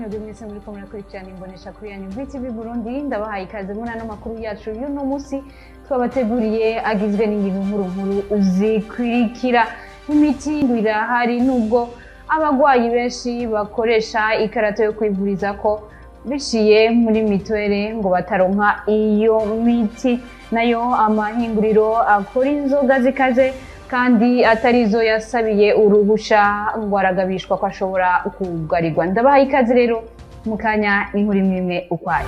Mwebwe mwese muriko murakurikirana imbonesha kuri yanyu BTV Burundi, ndabahaye ikaze muri ano makuru yacu y'uno munsi twabateguriye, agizwe n'ingingo nkuru nkuru zikurikira: imiti irahari nubwo abagwayi benshi bakoresha ikarato yo kwivurizako biciye muri mituweli ngo bataronka iyo miti, nayo amahinguriro akora inzoga zikaze kandi atarizo yasabiye uruhusha ngo aragabishwa ko ashobora kugarirwa. Ndabahaye ikaze rero, mu kanya n'inkuru imwe imwe ukwayo.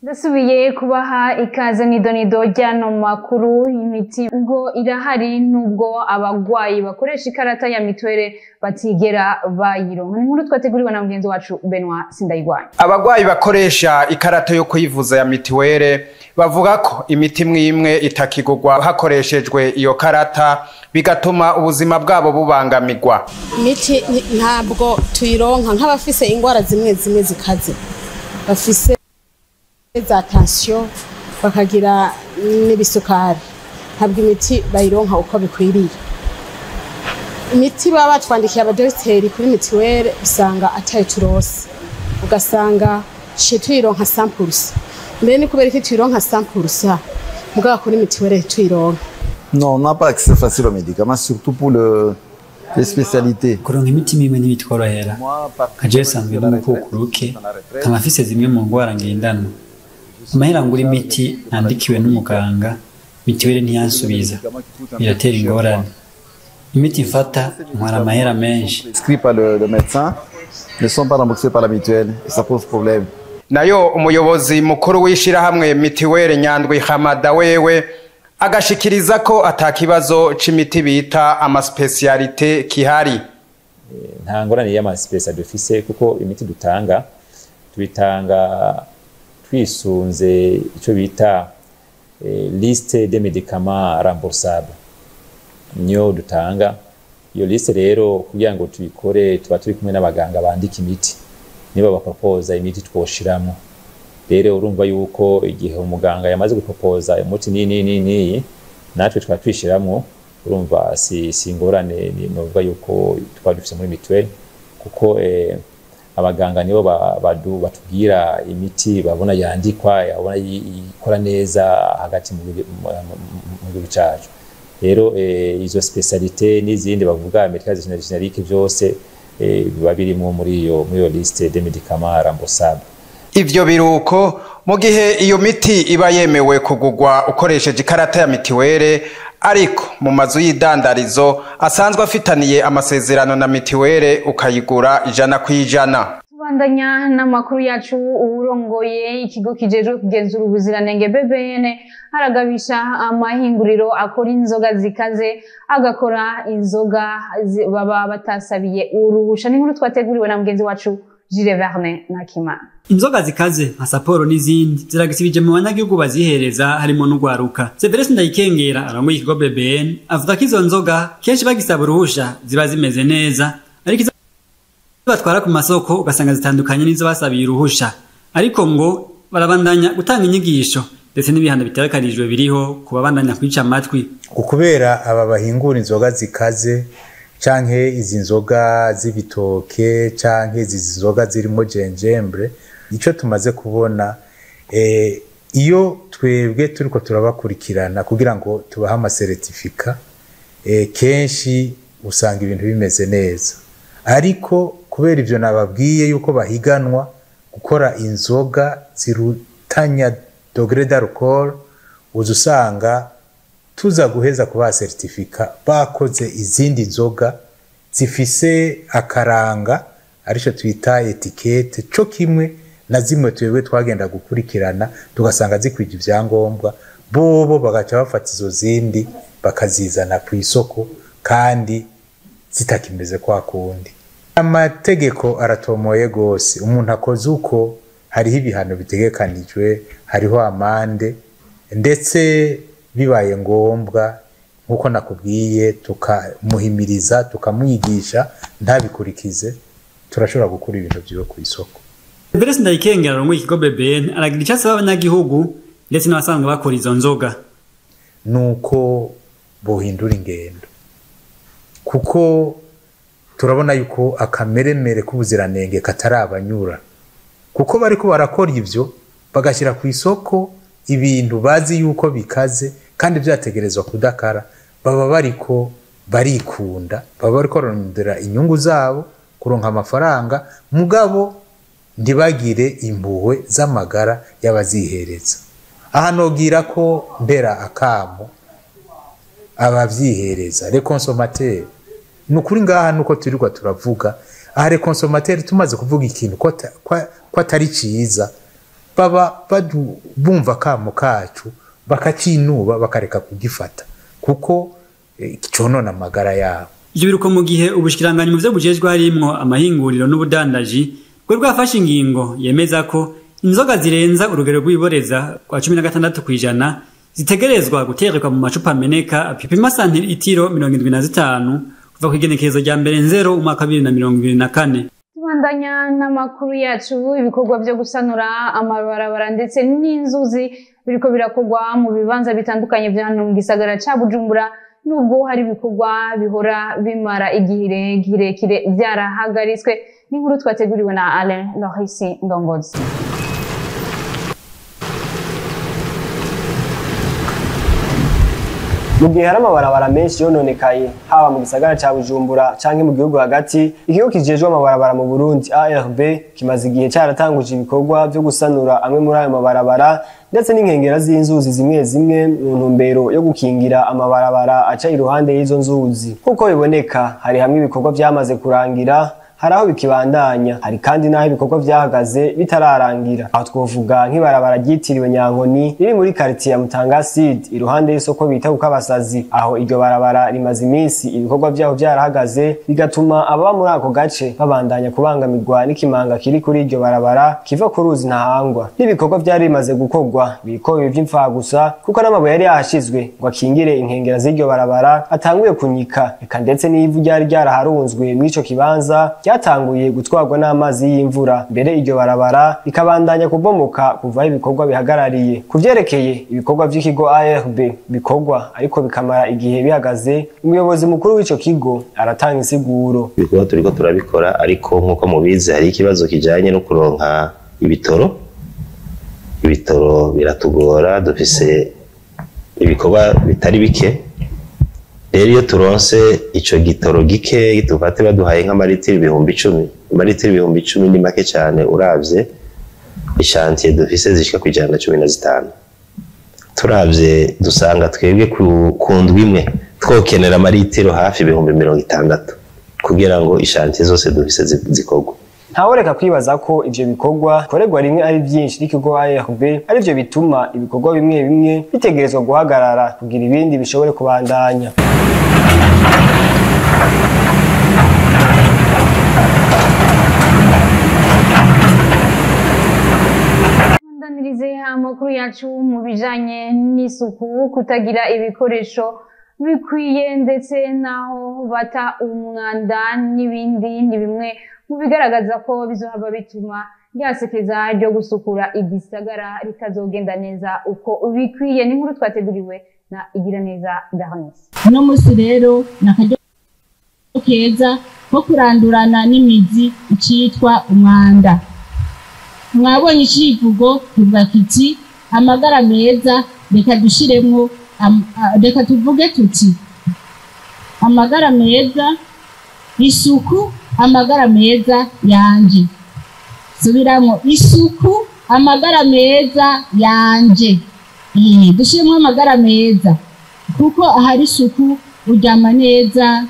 Ndasubiye kubaha ikaze n'idonido ry'ano makuru. Imiti ngo irahari nubwo abagwayi bakoresha ikarata ya mituweli batigera bayironka. Ni inkuru twateguriwe na mugenzi wacu Benoit Sindayigwanya. Abagwayi bakoresha ikarata yo kwivuza ya mituwele bavuga ko imiti imwe imwe itakigurwa hakoreshejwe iyo karata, bigatuma ubuzima bwabo bubangamirwa. Imiti ntabwo tuyironka, nk'abafise ingwara zimwe zimwe zikaze, bafise za tension, bakagira n'ibisukari, ntabwo imiti bayironka uko bikwiriye. Imiti baba batwandikiye abadogiteri kuri mituweli usanga atayo turose, ugasanga she tuyironka 100%. Mbere ni kubera iki tuyironka 100%, mugabo kuri mituweli tuyironka? Non, on n'a pas accès facile aux médicaments, surtout pour les spécialités. Kuronka imiti imwe ntibitworohera. Nka jewe sanzwe n'umukukuruke, nkaba mfise zimwe mu ngwara ngendanwa. Amahera ngura imiti nandikiwe n'umuganga, mitiweli ntiyansubiza, biratera ingorane. Imiti mfata ntwara amahera menshi. Prescrits par le médecin ne sont pas remboursés par la mutuelle et ça pose problème. Nayo umuyobozi mukuru w'ishirahamwe mitiweli, Nyandwi Hamada, wewe agashikiriza ko atakibazo c'imiti bita ama spécialités kihari. Nta ngorane y'ama spécialités dufise, kuko imiti dutanga tubitanga twisunze icyo bita liste de médicaments remboursables, niyo dutanga. Iyo liste rero, kugira ngo tuyikore, tuba turi kumwe n'abaganga bandika imiti, nibo bapropoza imiti twoshiramo. Rero urumva yuko igihe umuganga yamaze gupropoza umuti ni ni ni ni natwe tukaba twishiramwo, urumva si ingorane novuga yuko twaba dufise muri mituweli, kuko abaganga nibo batubwira imiti babona yandikwa, yabona ikora neza hagati mu gihugu cacu. Rero izo spécialités n'izindi bavuga médicaments génériques, byose biba birimo muri iyo liste des médicaments remboursables. Ivyo biruko mu gihe iyo miti iba yemewe kugurwa ukoresheje ikarata ya mitiwere, ariko mu mazu y'idandarizo asanzwe afitaniye amasezerano na mitiwere ukayigura 100%. Tubandanya n'amakuru yacu. Uwurongoye ikigo kijejwe kugenzura ubuziranenge BBN aragabisha amahinguriro akora inzoga zikaze agakora inzoga baba batasabiye uruhusha. N'inkuru twateguriwe na mugenzi wacu Gilles Verne Nakimana. Inzoga zikaze nka Saporo n'izindi ziragisibije mu banyagihugu bazihereza, harimo n'ugwaruka. Severus Ndayikengera arongoye ikigo BBN avuga ko izo nzoga kenshi bagisaba uruhusha ziba zimeze neza, ariko izo batwara ku masoko ugasanga zitandukanye n'izo basabiye uruhusha. Ariko ngo barabandanya gutanga inyigisho, ndetse n'ibihano bitegekanijwe biriho ku babandanya kwica amatwi. Kubera aba bahingura inzoga zikaze canke izi nzoga z'ibitoke canke izi nzoga zirimo gingembre, icyo tumaze kubona, iyo twebwe turiko turabakurikirana kugira ngo tubahe ama certificats, kenshi usanga ibintu bimeze neza. Ariko kubera ivyo nababwiye yuko bahiganwa gukora inzoga zirutanya degré d'alcool, uza usanga tuza guheza kubaha certificat bakoze izindi nzoga zifise akaranga, arico twita étiquette, co kimwe na zimwe twebwe twagenda gukurikirana tugasanga zikwije ivyangombwa. Bobo bagaca bafata izo zindi bakazizana ku isoko kandi zitakimeze kwa kundi. Amategeko aratomoye gose. Umuntu akoze uko, hariho ibihano bitegekanijwe, hariho amande, ndetse bibaye ngombwa, nk'uko nakubwiye, tukamuhimiriza, tukamwigisha, ntabikurikize, turashobora gukura ibintu vyiwe ku isoko. Severus Ndayikengera arongoye ikigo BBN aragira icyo asaba abanyagihugu ndetse n'abasanzwe bakora izo nzoga. Nuko bohindura ingendo, kuko Turabona yuko akameremere k'ubuziranenge katarabanyura, kuko bariko barakora ivyo bagashyira ku isoko ibintu bazi yuko bikaze kandi byategerezwa kudakara. Baba bariko barikunda, baba bariko barondera inyungu zabo, kuronka amafaranga, mugabo ntibagire impuhwe z'amagara y'abazihereza. Aha nogira ko mbera akamo abavyihereza, les consommateurs. Ni ukuri ngaha nuko turirwa turavuga aha, les consommateurs, tumaze kuvuga ikintu ko atari ciza, baba bumva akamo kacu bakacinuba, bakareka kugifata kuko conona amagara yabo. Ivyo biruko mu gihe ubushikiranganyi mu vyo bujejwe harimwo amahinguriro n'ubudandaji bwe bwafashe ingingo yemeza ko inzoga zirenza urugero rw'iboreza rwa 16% zitegerezwa guterekwa mu macupa ameneka apima santilitiro 75 kuva kw'igenekerezo rya 1 nzero umwaka 2024. Tubandanya n'amakuru yacu. Ibikorwa byo gusanura amabarabara ndetse n'inzuzi biriko birakorwa mu bibanza bitandukanye bya hano mu gisagara ca Bujumbura, nubwo hari ibikorwa bihora bimara igihe kirekire byarahagaritswe. N'inkuru twateguriwe na Alain Lorisi Ndongozi. Mu gihe hari amabarabara menshi yononekaye haba mu gisagara ca Bujumbura canke mu gihugu hagati, ikigo kijejwe amabarabara mu Burundi ARB kimaze igihe caratanguje ibikorwa vyo gusanura amwe muri ayo mabarabara ndetse n'inkengera z'inzuzi zimwe zimwe mu ntumbero yo gukingira amabarabara aca iruhande y'izo nzuzi. Kuko biboneka hari hamwe ibikorwa vyamaze kurangira, hari aho bikibandanya, hari kandi n'aho ibikorwa vyahagaze bitararangira. Aho twovuga nk'ibarabara ryitiriwe Nyankoni riri muri quartier ya Mutanga Sud iruhande y'isoko bita Kukabasazi, aho iryo barabara rimaze iminsi ibikorwa vyaho vyarahagaze, bigatuma ababa muri ako gace babandanya kubangamirwa n'ikimanga kiri kuri iryo barabara kiva ku ruzi Ntahangwa. N'ibikorwa vyari bimaze gukorwa biriko biba ivy'imfagusa, kuko n'amabuye yari yahashizwe ngo akingire inkengera z'iryo barabara atanguye kunyika, eka ndetse n'ivu ryari ryaraharunzwe mw'ico kibanza ryatanguye gutwarwa n'amazi y'imvura. Mbere iryo barabara rikabandanya kubomoka kuva aho ibikorwa bihagarariye. Kuvyerekeye ibikorwa vy'ikigo ARB bikorwa ariko bikamara igihe bihagaze, umuyobozi mukuru w'ico kigo aratanga insiguro. Ibikorwa turiko turabikora, ariko nk'uko mubizi hari ikibazo kijanye no kuronka ibitoro. Ibitoro biratugora, dufise ibikorwa bitari bike. Rero iyo turonse ico gitoro gike, tufate baduhaye nk'amaritiro 10,000, amaritiro 10,000 ni make cyane uravye ishantiye dufise zishika ku 115. Turavye dusanga twebwe ku ndwi imwe twokenera amaritiro hafi 60,000 kugira ngo ishantiye zose dufise zikorwe. Ntaworeka kwibaza ko ivyo bikorwa bikorerwa rimwe ari vyinshi n'ikigo ARB, arivyo bituma ibikorwa bimwe bimwe bitegerezwa guhagarara kugira ibindi bishobore kubandanya. Tubandanirize amakuru yacu mu bijanye n'isuku, kutagira ibikoresho bikwiye ndetse naho bata umwanda n'ibindi ni bimwe mu bigaragaza ko bizohava bituma ryasekeza ryo gusukura igisagara ritazogenda neza uko bikwiye. N'inkuru twateguriwe na Igiraneza Bernice. Uno musi rero ni akaryo keza ko kurandurana n'imizi icitwa umwanda. Mwabonye icivugo kivuga kiti amagara meza, reka dushiremwo, reka tuvuge tuti amagara meza, isuku, amagara meza yanje. Subiramo, isuku, amagara meza yanje. Dushiremo amagara meza, kuko ahari isuku uryama neza,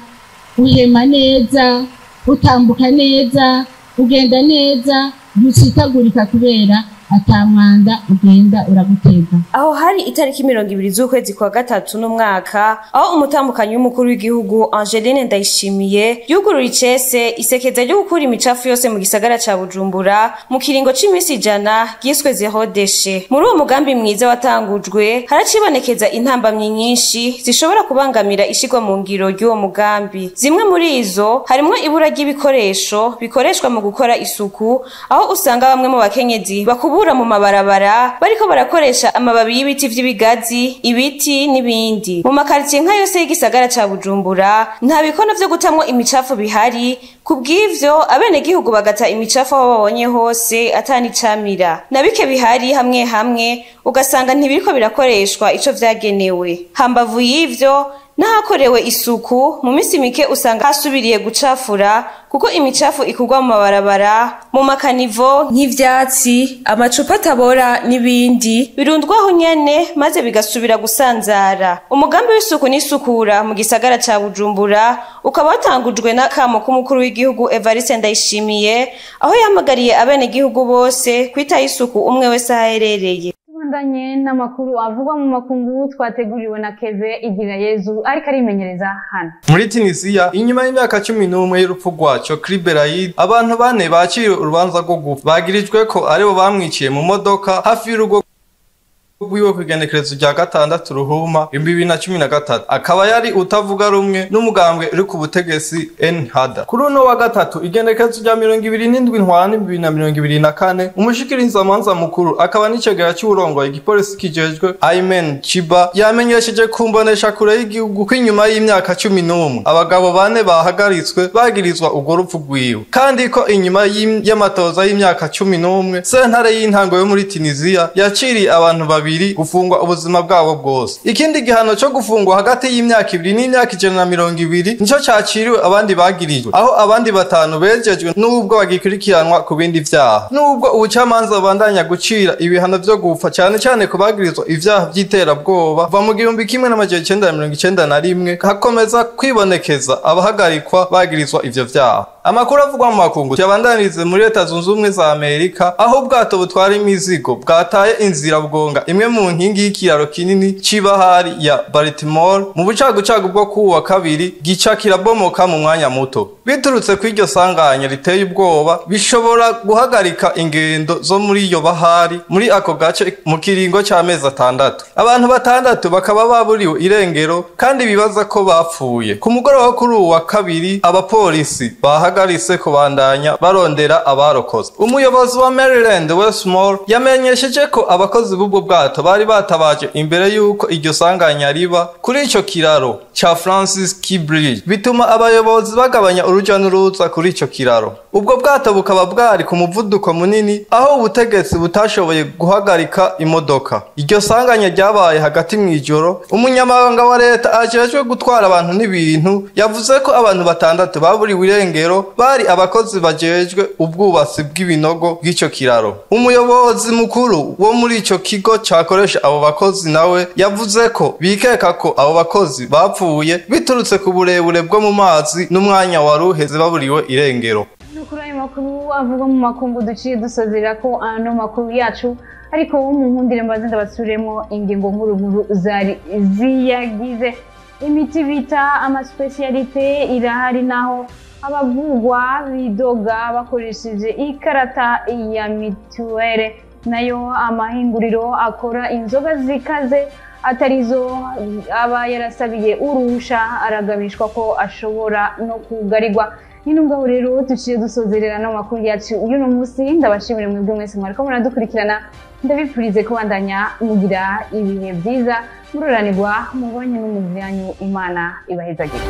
uhema neza, utambuka neza, ugenda neza, ntucikagurika kubera ata mwanda ugenda uragutega. Aho hari itariki 20 z'ukwezi kwa gatatu n'umwaka, aho umutambukanyi w'umukuru w'igihugu Angeline Ndayishimiye yugurura icese isekeza ryo gukura imicafu yose mu gisagara ca Bujumbura mu kiringo c'imisi 100 ryiswe zéro déchet. Muri uwo mugambi mwiza watangujwe haracibonekeza intambamyi nyinshi zishobora kubangamira ishigwa mu ngiro ry'uwo mugambi. Zimwe muri izo harimwo ibura ry'ibikoresho bikoreshwa mu gukora isuku, aho usanga bamwe mu bakenyezi bakubura mu mabarabara bariko barakoresha amababi y'ibiti vy'ibigazi, ibiti n'ibindi. Mu makaritsiye nka yose y'igisagara ca Bujumbura nta bikono vyo gutamwo imicafu bihari, kubw'ivyo abenegihugu bagata imicafu aho babonye hose atanicamira. Na bike bihari hamwe hamwe ugasanga ntibiriko birakoreshwa ico vyagenewe. Hambavu y'ivyo, n'ahakorewe isuku mu minsi mike usanga hasubiriye gucafura, kuko imicafu ikurwa mu mabarabara, mu makanivo nk'ivyatsi, amacupa atabora n'ibindi birundwaho nyene maze bigasubira gusanzara. Umugambi w'isuku n'isukura mu gisagara ca Bujumbura ukaba watangujwe n'akamo k'umukuru w'igihugu Evariste Ndayishimiye, aho yahamagariye abenegihugu bose kwitaho isuku umwe wese aho aherereye. Tubandanye n'amakuru avugwa mu makungu twateguriwe na Keve Igira Yezu ariko arimenyereza hano. Muri Tunisia, inyuma y'imyaka 11 y'urupfu rwaco Kriberaid, abantu bane baciriwe urubanza rwo gupfa bagirijwe ko aribo bamwiciye mu modoka hafi y'urugo rwiwe kw'igenekerezo rya 6 Ruhuma 2013, akaba yari utavuga rumwe n'umugambwe uri ku butegetsi Ennahda. Kuri uno wa gatatu igenekerezo rya 27 Ntwarante 2024, umushikirizamanza mukuru akaba n'icegera c'uwurongoye igipolisi kijejwe Aymen Chiba yamenyesheje ku mboneshakure y'igihugu ko inyuma y'imyaka 11 abagabo bane bahagaritswe bagirizwa urwo rupfu rwiwe, kandi ko inyuma y'amatoza y'imyaka 11 sentare y'intango yo muri Tunisia yaciriye abantu babiri gufungwa ubuzima bwabo bwose. Ikindi gihano cyo gufungwa hagati y'imyaka 2 n'imyaka 120 nico caciriwe abandi bagirijwe, aho abandi batanu bejejwe n'ubwo bagikurikiranwa ku bindi vyaha. Nubwo ubucamanza bubandanya gucira ibihano vyo gupfa cane cane ku bagirizwa ivyaha vy'iterabwoba kuva mu 1991, hakomeza kwibonekeza abahagarikwa bagirizwa ivyo vyaha. Amakuru avugwa mu makungu yabandanirize muri Leta Zunze Ubumwe za Amerika, aho ubwato butwara imizigo bwataye inzira bwonga imwe mu nkingi y'ikiraro kinini c'ibahari ya Baltimore mu bucagucagu bwo kuwa kabiri, gica kirabomoka mu mwanya muto. Biturutse kw'iryo sanganya riteye ubwoba, bishobora guhagarika ingendo zo muri iyo bahari muri ako gace mu kiringo c'amezi 6. Abantu batandatu bakaba baburiwe irengero kandi bibaza ko bapfuye. Ku mugoroba kuri uwa kabiri, abapolisi bahagaritse kubandanya barondera abarokoze. Umuyobozi wa Maryland Westmore yamenyesheje ko abakozi b'ubwo bwato bari batabaje imbere y'uko iryo sanganya riba kuri ico kiraro ca Francis Key Bridge, bituma abayobozi bagabanya uruja n'uruza kuri ico kiraro. Ubwo bwato bukaba bwari ku muvuduko munini, aho ubutegetsi butashoboye guhagarika imodoka. Iryo sanganya ryabaye hagati mw'ijoro. Umunyamabanga wa leta ajejwe gutwara abantu n'ibintu yavuze ko abantu batandatu baburiwe irengero bari abakozi bajejwe ubwubatsi bw'ibinogo bw'ico kiraro. Umuyobozi mukuru wo muri ico kigo cakoresha abo bakozi nawe yavuze ko bikeka ko abo bakozi bapfuye biturutse ku burebure bwo mu mazi n'umwanya waruheze baburiwe irengero. Nukuri ayo makuru avugwa mu makungu duciye dusozera ko ano makuru yacu, ariko mu nkundire mbaze ndabasubiremo ingingo nkuru nkuru zari ziyagize. Imiti bita amaspecialite irahari, naho abavugwa bidoga bakoresheje ikarata ya mituwere, nayo amahinguriro akora inzoga zikaze atarizo aba yarasabiye uruhusha aragabishwa ko ashobora no kugarirwa. Ninubwo rero tuciye dusozerera n'amakuru yacu y'uno munsi, ndabashimira mwebwe mwese mwariko muradukurikirana, ndabifurize kubandanya mugira ibihe byiza, mururanirwa mubonye n'umuvyanyu. Imana ibahezagire.